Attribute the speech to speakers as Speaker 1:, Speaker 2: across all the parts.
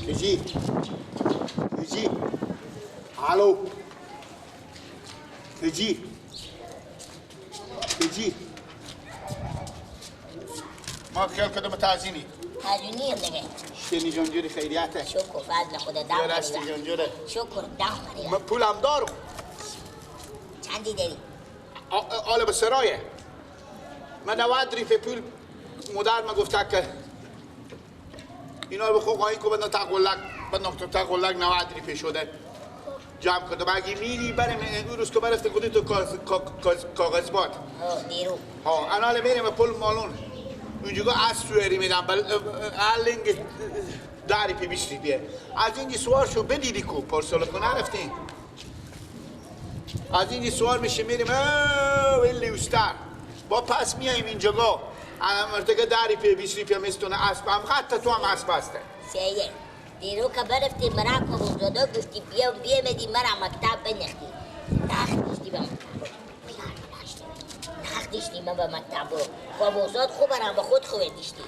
Speaker 1: کجی کجی الو کجی کجی ما خیال کدوم تعزینی
Speaker 2: تعزینی دیگه
Speaker 1: شنی جان جوری خیریته
Speaker 2: شکر فضل خدا دم
Speaker 1: راستی جان جوره
Speaker 2: شکر دم
Speaker 1: من پولم دارم.
Speaker 2: چندی داری؟
Speaker 1: آله به سرایه من 90 ریفه پول مادر من گفته که اینا رو بخو قاین کو بدن تقلق بدن تقلق 90 ریفه شده جمع کردم. اگه میری برم اون روز که برفت خودی تو کاغذ باد
Speaker 2: دیرو
Speaker 1: ها اناله میریم پول مالون اونجا از سواری میدم بل الینگ 10 ریپی 20 ریپیه از اینجا سوار شو بدیدی کو پارسال کو نرفتین از اینجا سوار میشه میریم ولی اوستر با پس میایم اینجا مرتکه 10 ریپی 20 ریپی میستونه اسب هم حتی تو هم اسب هسته.
Speaker 2: سیه دیرو که برفتی مرا کبوزاده گفتی بیا بیامدی مرا مکتب بنختی نخ دیشتی به مکتب نخ دیشتی من به مکتب برو کبوزاد خوب برم به خود خوبه دیشتی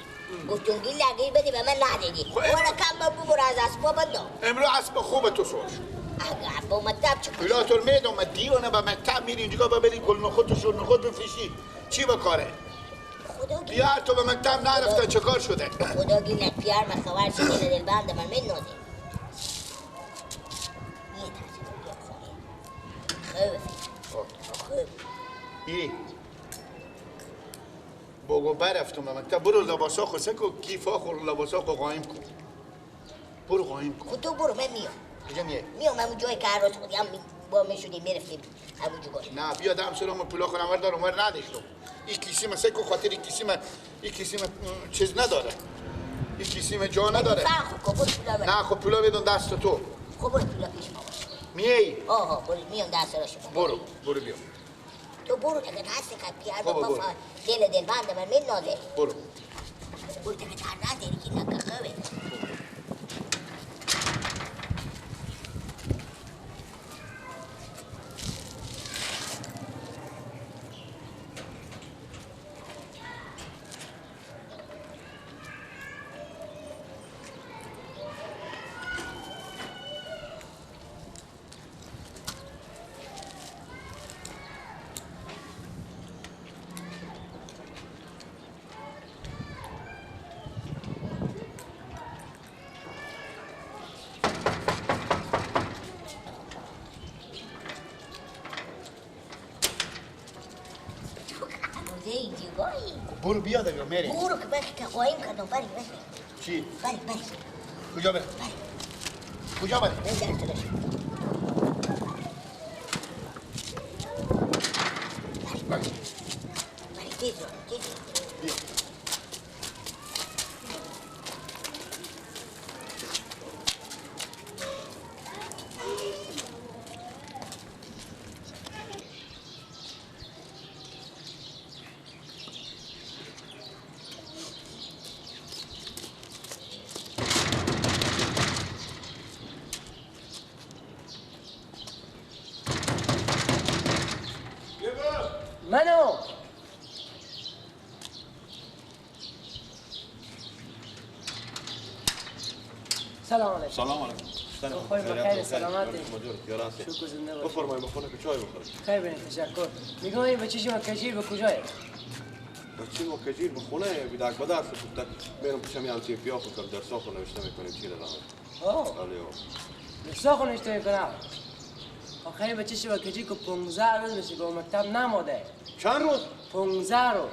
Speaker 2: گفتم گیل لگیر بدی به من ندیدی والا کم ببر از اسبا بندم
Speaker 1: امرو اسب خوب تو سوار شد
Speaker 2: اگه با مکتب چه
Speaker 1: پولاتور میدم دیوانه به مکتب میری اینجا ببری گل نخود تو شور نخود بفروشی چی بکاره
Speaker 2: خدا گیل
Speaker 1: بیار تو به مکتب نرفته چه کار شده
Speaker 2: خدا گیل پیار من خبر شده دل بند من میندازه یه ترسی بیا خونه خوب خوب
Speaker 1: ای بگو برفتم به مکتب برو لباسا خو سکو کیفا خور لباسا خو قایم کن برو قایم کن
Speaker 2: خود تو برو من میام.
Speaker 1: کجا میای؟
Speaker 2: میام همون جایی که هر روز خودی هم با میشدیم میرفتیم همون جگاه.
Speaker 1: نه بیا دم سرم پولا خورم ور دارم ور نداشتم. این کیسه من سکو خاطر این کیسه من این کیسه من چیز نداره. این کیسه من جا نداره.
Speaker 2: خب
Speaker 1: نه خب پولا بدون دست تو.
Speaker 2: خب برو پولا پیش ما باش.
Speaker 1: میای؟
Speaker 2: آها برو میام دست را شما.
Speaker 1: برو برو بیا.
Speaker 2: تو برو دیگه دست که پیار بابا دل دل بند من میندازه.
Speaker 1: برو.
Speaker 2: برو دیگه در نداری که نکه خوبه.
Speaker 1: برو بیا دیگه میری.
Speaker 2: برو که بخی که قایم کردم بری بری.
Speaker 1: چی؟
Speaker 2: بری بری.
Speaker 1: کجا بری؟
Speaker 2: بری.
Speaker 1: کجا بری؟
Speaker 2: بری در
Speaker 1: بری.
Speaker 2: بری تیز رو تیز.
Speaker 1: بیا.
Speaker 3: منو سلام علیکم.
Speaker 4: سلام علیکم.
Speaker 3: خیر بخیر سلامتی. شکر زنده باشی.
Speaker 4: بفرمایید بخونه که چای بخورید.
Speaker 3: خیر بینید تشکر. میگم این بچه شما کجیر به کجایه؟
Speaker 4: بچه ما کجیر به خونه بیدک به درس بود. میرم پیشم یه همچین پیا خود کردم درسا خود نوشته میکنیم چی ندارم.
Speaker 3: آه. درسا خود نوشته میکنم. آخه این بچه شما کجیر که 15 روز میشه که مکتب نماده.
Speaker 4: چند روز؟
Speaker 3: 15 روز.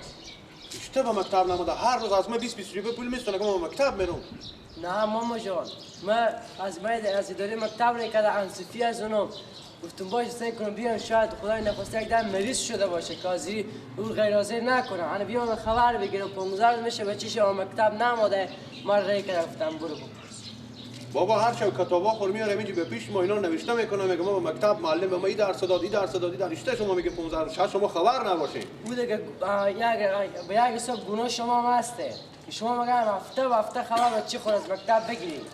Speaker 4: اشته به مکتب نماده. هر روز از ما 20 روپیه پول میستونه که ما مکتب میرم.
Speaker 3: نه ماما جان من از از اداره مکتب رو کرده انصفی از اونم گفتم باشه سعی کنم بیان شاید خدای نخواسته یک دم مریض شده باشه که او غیر حاضر نکنه انا بیام خبر بگیرم 15 روز میشه بچه‌ش مکتب نماده ما ری کردم گفتم برو بپرس.
Speaker 4: بابا هر شب کتابا خور میارم اینجا به پیش ما اینا نوشته میکنم میگم ما مکتب معلم به ما این درس داد این درس داد این درس شما میگه 15 روز شاید شما خبر نباشین.
Speaker 3: او دیگه به یک حساب گناه شما هم هسته. شما مگه هفته و هفته خبر بچه خود از مکتب بگیرید.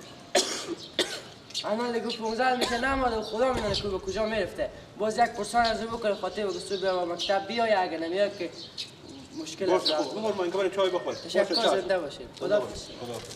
Speaker 3: اما دیگه 15 میشه نماده خدا میدونه که به کجا میرفته. باز یک پرسان از او بکنه خاطر بگه صبح بیا مکتب بیا یا اگه نمیاد که مشکل است.
Speaker 4: باشه خب بخور ما این چای بخور.
Speaker 3: تشکر زنده باشید. خداحافظ.
Speaker 4: خداحافظ.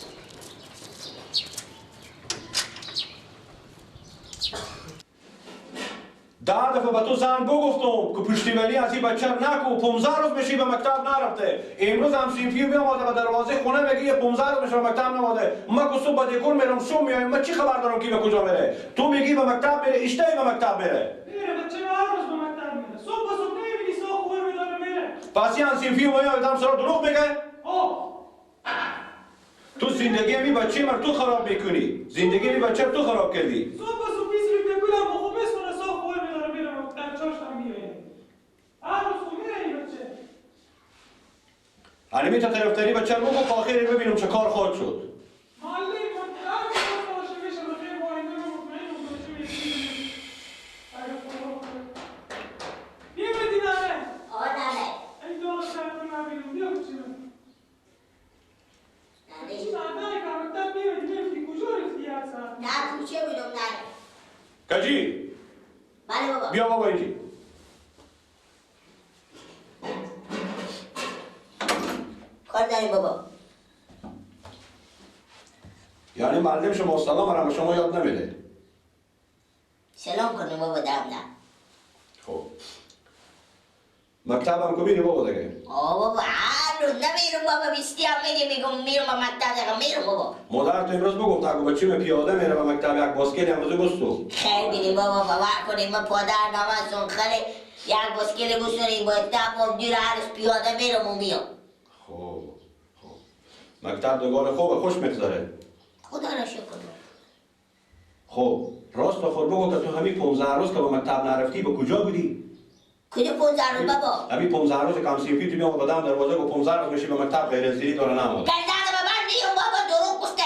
Speaker 4: ده دفعه به تو زن بگفتم که پشتیبانی از این بچه نکو 15 روز میشی به مکتب نرفته. امروز هم سینفی بیامده به دروازه خونه میگه 15 روز میشه به مکتب نماده. ما که صبح به میرم شو میایم، من چی خبر دارم کی به کجا میره؟ تو میگی به مکتب میره، اشتهی به مکتب میره.
Speaker 5: میره بچه هر روز به مکتب میره. صبح صبح نمیبینی صبح خبر میداره میره.
Speaker 4: پس این سینفی میاد سرا دروغ میگه؟
Speaker 5: آه.
Speaker 4: تو زندگی می بچه مر تو خراب میکنی. زندگی می بچه تو خراب کردی.
Speaker 5: صبح صبح 20 روپیه پولم بخو میسونه صبح خبر میداره میره مکتب چاشم میره. هر روز خو میره این بچه.
Speaker 4: علی تا طرفداری بچه رو بگو آخر ببینم چه کار خواهد شد.
Speaker 5: معلم من باشه میشه بخیر با این مطمئنم بچه میشه. اگه خدا بیا بدی ننه.
Speaker 2: آه ننه.
Speaker 5: ای دو ساعت نبینم بیا بچه.
Speaker 2: نه کوچه بودم ننه.
Speaker 4: کجی؟
Speaker 2: بله بابا.
Speaker 4: بیا بابا اینجی.
Speaker 2: کار داریم بابا.
Speaker 4: یعنی معلم شما سلام را به شما یاد نمیده.
Speaker 2: سلام کنیم بابا دم نه.
Speaker 4: خب مکتب هم که میری بابا دیگه.
Speaker 2: آه بابا هر روز نمیرم بابا، بیستی هم میدی میگم میرم به مکتب دیگه میرم بابا.
Speaker 4: مادر تو امروز بگفت اگه بچه پیاده میره به مکتب یک باسکل امروز گستو.
Speaker 2: خیر بینیم بابا باور کنیم من پادر نامستون خیلی یک باسکل بسونیم با مکتب با دیر هر روز پیاده میرم و میام.
Speaker 4: خب خب مکتب دگار خوبه، خوش میگذره.
Speaker 2: خدا را شکر.
Speaker 4: خب راست خود بگو که تو همین 15 روز که به مکتب نرفتی به کجا بودی؟
Speaker 2: کجا 15 روز بابا؟
Speaker 4: همین 15 روز که هم سیفی تو میام بدم دروازه گفت 15 روز میشه به مکتب غیر زیری داره نمود.
Speaker 2: گردن به من میام بابا دروغ گفته.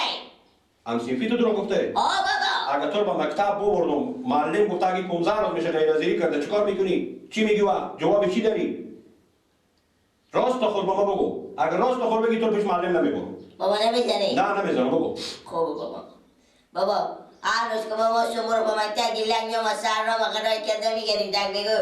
Speaker 4: هم سیفی تو دروغ گفته؟
Speaker 2: آه بابا.
Speaker 4: اگه تو به مکتب ببردم معلم گفت اگه 15 روز میشه غیر زیری کرده چیکار میکنی؟ چی میگی و جواب چی داری؟ راست خود با ما بگو. اگه راست خود بگی تو پیش معلم نمیبرم.
Speaker 2: بابا نمیزنی؟
Speaker 4: نه نمیزنم بگو.
Speaker 2: خب بابا. بابا هر روز که بابا شما رو به مکتب گیلنگ میام و سر را قرار کرده میگریم دک میگو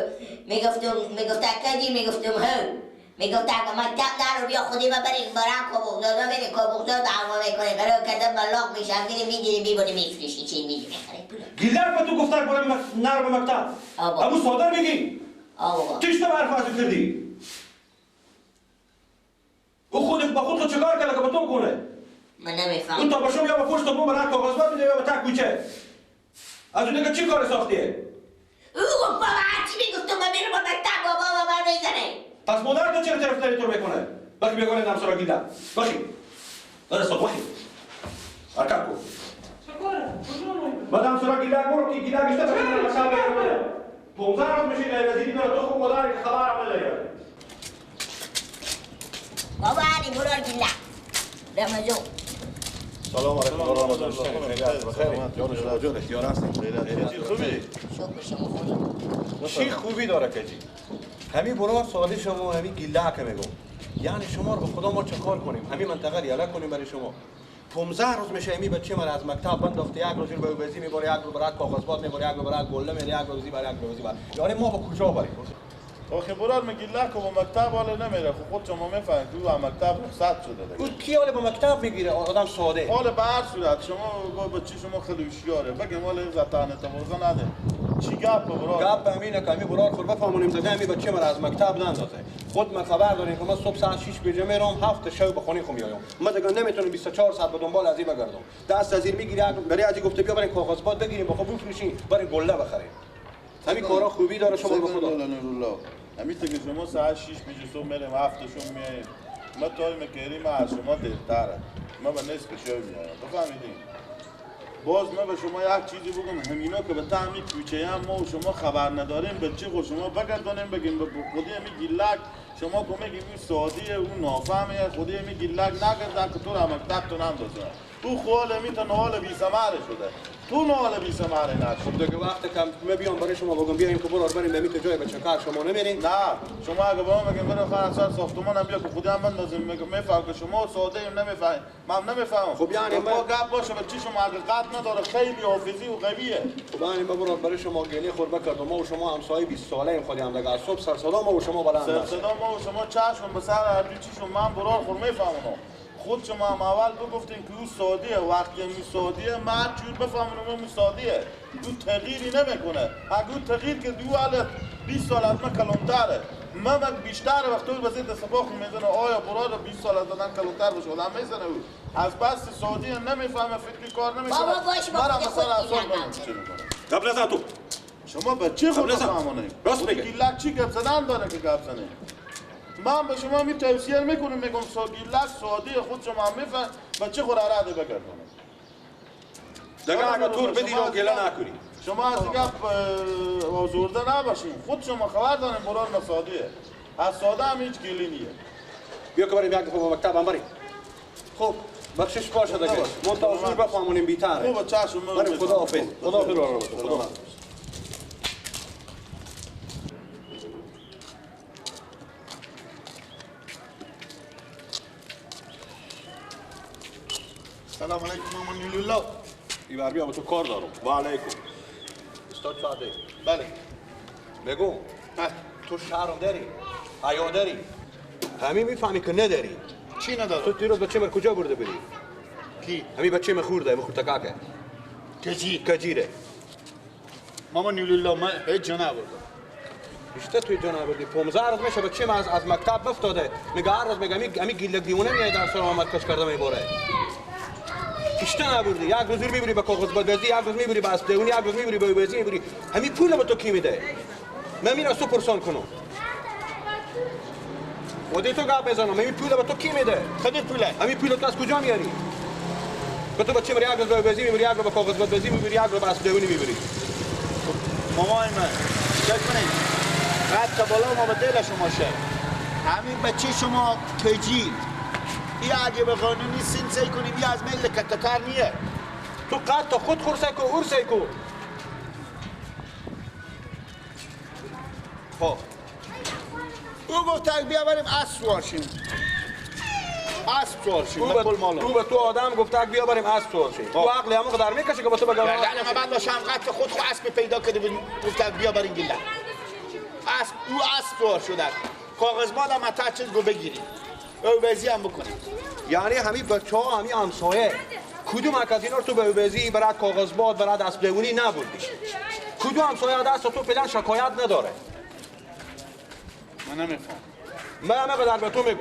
Speaker 2: میگفتم میگفت کجی میگفتم هو میگفت اگه مکتب نرو بیا خودی ببریم برم کبوغدادا بریم کبوغداد دعوا میکنیم قرار کرده ملاق میشم میریم میگیریم میبریم میفروشیم چی میگی میخریم
Speaker 4: گیلنگ به تو گفت برم نرو به مکتب ابو ساده میگی
Speaker 2: آبا
Speaker 4: چی تو حرف از کردی او خودش با خود چیکار کرده که به تو کنه
Speaker 2: من نمیفهمم.
Speaker 4: اون تا باشم یا با پشت بوم برای کاغذ باد میده یا به تک کوچه. از اون دیگه چی کار ساختیه؟
Speaker 2: او گفت بابا هرچی میگفتم من میرم به مکتب بابا من میزنه.
Speaker 4: پس مادر تو چرا طرفداری تو میکنه؟ بخی بگونه نمسرا گیلم. بخی. داره صبح بخی. حرکت کن.
Speaker 5: چه کاره؟ کجا میری؟
Speaker 4: بعد همسرا گیلک برو که گیلک بیشتر بشه مثلا بره. 15 روز میشه غیر وزیری داره تو خوب مادر که خبر هم نداری.
Speaker 2: بابا علی برو گیلک. رمضان.
Speaker 4: سلام علیکم رمضان بخیر. جان شما جان اختیار هستیم. خوبی؟
Speaker 2: شکر شما خوبی.
Speaker 4: چی خوبی داره کجی؟ همین برار سوالی شما همین گیلک میگم. یعنی شما رو به خدا ما چه کار کنیم؟ همین منطقه رو یله کنیم برای شما. 15 روز میشه همین بچه من از مکتب بنداخته، یک روز به بزی میبره، یک روز برات کاغذ باد میبره، یک روز برات گله میره، یک روز برات یک روز برات. یعنی ما به کجا بریم؟
Speaker 6: آخه برار میگی لک و مکتب حالا نمیره. خب خود شما میفهمید تو هم مکتب رخصت شده دیگه.
Speaker 4: او کی حالا به مکتب میگیره آدم ساده؟
Speaker 6: حالا به هر صورت شما با چی شما خیلی هوشیاره. بگم حالا این زتانه تمرزه نده. چی گپ برار؟
Speaker 4: گپ همینه که همین برار خود بفهمونیم دیگه همین بچه مرا از مکتب نندازه. خود من خبر داریم که من صبح ساعت 6 بجه میرم 7 شب به خونه خو میایم. من دیگه نمیتونم 24 ساعت به دنبال از این بگردم. دست از این میگیره برای از این گفته بیا بریم کاغذ باد بگیریم بخو بفروشیم بریم گله بخریم. همین کارا خوبی داره شما به خدا.
Speaker 6: نورالله همین که شما ساعت 6 بجه صبح میریم 7 شب میایم. ما time کاری ما از شما دیرتره. ما به نصف شب میایم. بفهمیدین؟ باز ما به شما یک چیزی بگم همینا که به تعمی کوچه هم ما و شما خبر نداریم به چی خود شما بگردانیم بگیم به خودی همی گیلک شما که میگیم اون سادیه اون نافهمه خودی همی گیلک نگرده که تو را مکتب تو نندازه. تو خوال می تا نهال بی ثمره شده. تو نهال بی ثمره نشد.
Speaker 4: خب دیگه وقت کم ما بیام برای شما بگم بیایم که برار بریم به جای بچه کار شما نمیرین؟
Speaker 6: نه شما اگه به ما بگیم بریم خان سر ساختمان هم بیا که خودی هم بندازیم میفهم که شما ساده ایم نمیفهمیم. من نمیفهمم.
Speaker 4: خب یعنی
Speaker 6: ما گپ باشه به چی شما حقیقت نداره خیلی حافظی و قویه.
Speaker 4: خب یعنی ما برار برای شما گله خورده کردم. ما و شما همسایه 20 ساله ایم خودی هم دیگه از صبح سر صدا ما و شما بلند.
Speaker 6: سر صدا ما و شما چشم به سر هر چی شما من برار خور میفهمم. خود شما هم اول بگفتین که او سادیه. وقتی می سادیه من چور بفهمونم او سادیه، او تغییری نمیکنه. اگه او تغییر کرد او حالا 20 سال از من کلانتره، من بیشتر وقت او بزید دست پا میزنه. آیا برادر 20 سال از من کلانتر باشه آدم میزنه؟ او از بس سادیه نمیفهمه، فکری کار نمیکنه.
Speaker 2: بابا باش،
Speaker 6: ما مثلا اصلا چی میکنه؟
Speaker 4: قبل از تو
Speaker 6: شما به چه خود بفهمونه؟
Speaker 4: راست میگه.
Speaker 6: گیلک چی گپ زدن داره که گپ زنه؟ من به شما می توصیه میکنم، میگم گیلک ساده خود شما میفهم بچه خود عراده بگردونه.
Speaker 4: دیگه اگه تور بدی رو گله نکنی.
Speaker 6: شما از گپ آزرده نباشین، خود شما خبر دارین برار ما ساده. از ساده هم هیچ گله نیه.
Speaker 4: بیا که بریم یک دفعه با مکتب هم بریم. خب بخشش باشه دیگه. ما تا آخر بفهمونیم بی‌تره.
Speaker 6: خوب چشم
Speaker 4: بریم. خدا حافظ. خدا حافظ. خدا حافظ.
Speaker 1: سلام علیکم مامان الله.
Speaker 4: ایبر بیا با تو کار دارم. و علیکم. استاد ساده.
Speaker 1: بله.
Speaker 4: بگو. تو شرم داری؟ حیا داری؟ همین میفهمی که نداری.
Speaker 1: چی ندارم؟
Speaker 4: تو دیروز بچه من کجا برده بودی؟
Speaker 1: کی؟
Speaker 4: همین بچه من خورده، من خورده کاکه.
Speaker 1: کجی؟
Speaker 4: کجیره.
Speaker 1: مامان الله من هیچ جا نبردم.
Speaker 4: بیشتر توی جا نبردی. 15 روز میشه بچه من از مکتب افتاده. میگه هر روز میگه همین گیلک دیوونه میاد در سر آمد کش کرده میبره. کشته نبردی. یک روز میبری به کاغذ بازی، یک روز میبری به اسب دیوونی، یک روز میبری به بازی میبری. همین پول به تو کی میده؟ من میرم تو پرسان کنم. خودی تو گپ بزنم. همین پول به تو کی میده؟
Speaker 1: خودت پوله.
Speaker 4: همین پول تو از کجا میاری؟ که تو بچه میری یک روز به بازی میبری، یک روز به کاغذ بازی میبری، یک روز به اسب دیوونی میبری.
Speaker 1: مامان من چه کنید؟ قد بالا ما به دل شما شه. همین بچه شما کجی؟ ای اگه به قانونی سین سی کنیم ای از میل کتکر نیه.
Speaker 4: تو قد تا خود خور کو اور سی کو.
Speaker 1: خب او گفت بیا بریم اسب سوار شیم. اسب سوار شیم.
Speaker 4: او به تو آدم گفت بیا بریم اسب سوار شیم. تو عقل همون قدر میکشه که با تو بگم.
Speaker 1: نه من بعد باشم قد خود خو اسب پیدا کرده بود گفت بیا بریم گله. اسب او اسب سوار شده. کاغذ بادم تا چیز گو بگیریم. او بزی هم بکنیم.
Speaker 4: یعنی همین بچه‌ها همین همسایه کدوم از اینا رو تو به بزی برات کاغذ باد برات اسب دیوونی نبردی؟ کدوم همسایه دست تو فعلا شکایت نداره؟
Speaker 1: من نمیفهم.
Speaker 4: من همه قدر به تو میگم.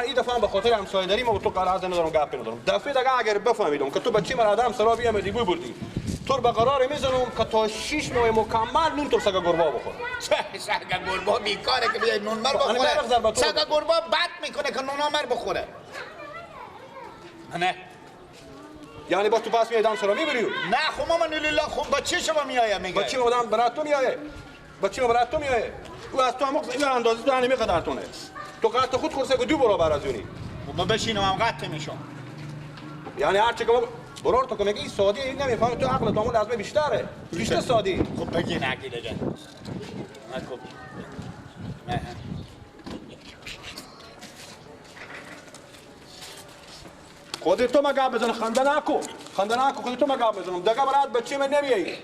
Speaker 4: این دفعه هم به خاطر همسایه داری ما با تو قرار ندارم گپ ندارم. دفعه دیگه اگر بفهمیدم که تو بچه مرا آدم سرا بیامدی ببردی تو به قرار میزنم که تا 6 ماه مکمل نون تو سگ گربه بخور.
Speaker 1: سگ گربه بیکاره که بیای نون مر بخوره. سگ گربه بد میکنه که نون مر بخوره. نه
Speaker 4: یعنی با تو پس میای دم سرا میبری؟
Speaker 1: نه خب مامان الله خب بچه شما میایه میگه.
Speaker 4: بچه آدم برات تو میایه. بچه برات تو میایه. او از تو هم این اندازه تو همین قدر تونه. تو قد خود خورسه که دو برابر از اونی.
Speaker 1: خب بشینم هم قد میشم.
Speaker 4: یعنی هر چه که برار تو که میگی ساده این نمیفهمی تو عقل تو لازمه بیشتره. بیشتر ساده.
Speaker 1: خب بگی نگی دیگه. نکن. نه.
Speaker 4: خودت تو مگه بزن خنده نکن. خنده نکن خودت تو مگه بزنم. دیگه برات بچه من نمیایی.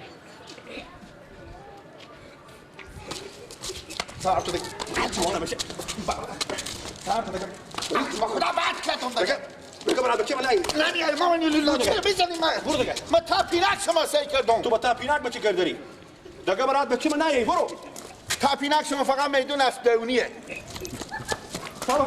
Speaker 4: ساعت دیگه. چون بشه. ساعت دیگه.
Speaker 1: با خدا بعد کتم دیگه.
Speaker 4: دیگه برات بچه من
Speaker 1: نمیای مامان الله چرا میزنی من؟
Speaker 4: برو دیگه.
Speaker 1: ما تا پینک شما سعی کردم.
Speaker 4: تو با تا پینک بچه کردی. دیگه برات بچه من نیای برو.
Speaker 1: تا پینک شما فقط میدون است دیونیه.
Speaker 4: برو.